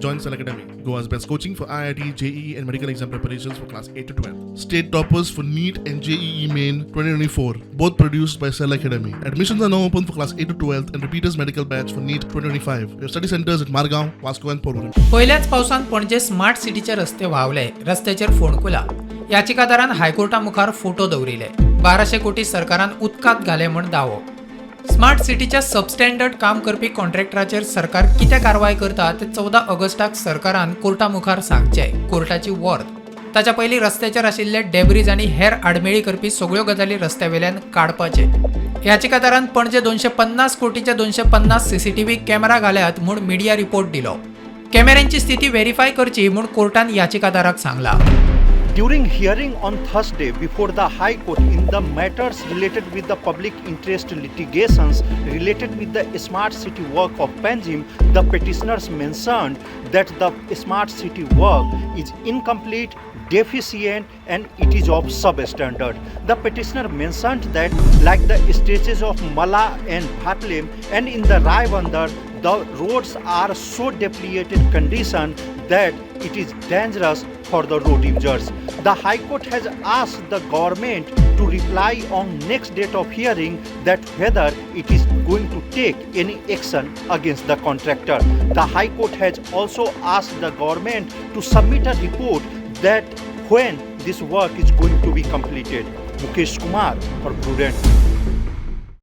Join Cell Academy, Goa's best coaching for IIT, JEE, and medical exam preparations for class 8 to 12. State toppers for NEET and JEE Main 2024, both produced by Cell Academy. Admissions are now open for class 8 to 12 and repeaters medical batch for NEET 2025. We have study centers at Margao, Vasco, and Porvorim. पयल्याच पावसान Panaji smart सिटीचे रस्ते व्हांवले. रस्त्याचेर फोंडकुलां. याचिकादारान हायकोर्टा मुखार photo दवरिले. 1200 कोटी सरकारान उदकांत घाले म्हूण दावो. स्मार्ट सिटीच्या सबस्टँडर्ड काम करपी कॉन्ट्रॅक्टराचेर सरकार कितें कारवाय करता तें 14 ऑगस्टाक सरकारान कोर्टा मुखार सांगचें, कोर्टाची वॉर्द. ताच्या पयलीं रस्त्याचेर आशिल्ले डेब्रीज आनी हेर आडमेळी करपी सगळ्यो गजाली रस्त्या वेल्यान काडपाचे. याचिकादारान पणजे 250 कोटीचे 250 सीसीटीव्ही कॅमेरा घाल्यात म्हूण मिडिया रिपोर्ट दिलो. कॅमेऱ्यांची स्थिती व्हेरीफाय करची म्हूण कोर्टान याचिकादाराक सांगलां. During hearing on Thursday before the High Court in the matters related with the public interest litigations related with the smart city work of Panjim, the petitioners mentioned that the smart city work is incomplete, deficient and it is of substandard. The petitioner mentioned that like the stretches of Mala and Bhatlem and in the Raibandar, the roads are so depleted condition that it is dangerous for the road users. The High Court has asked the government to reply on next date of hearing that whether it is going to take any action against the contractor. The High Court has also asked the government to submit a report that when this work is going to be completed. Mukesh Kumar for Prudent.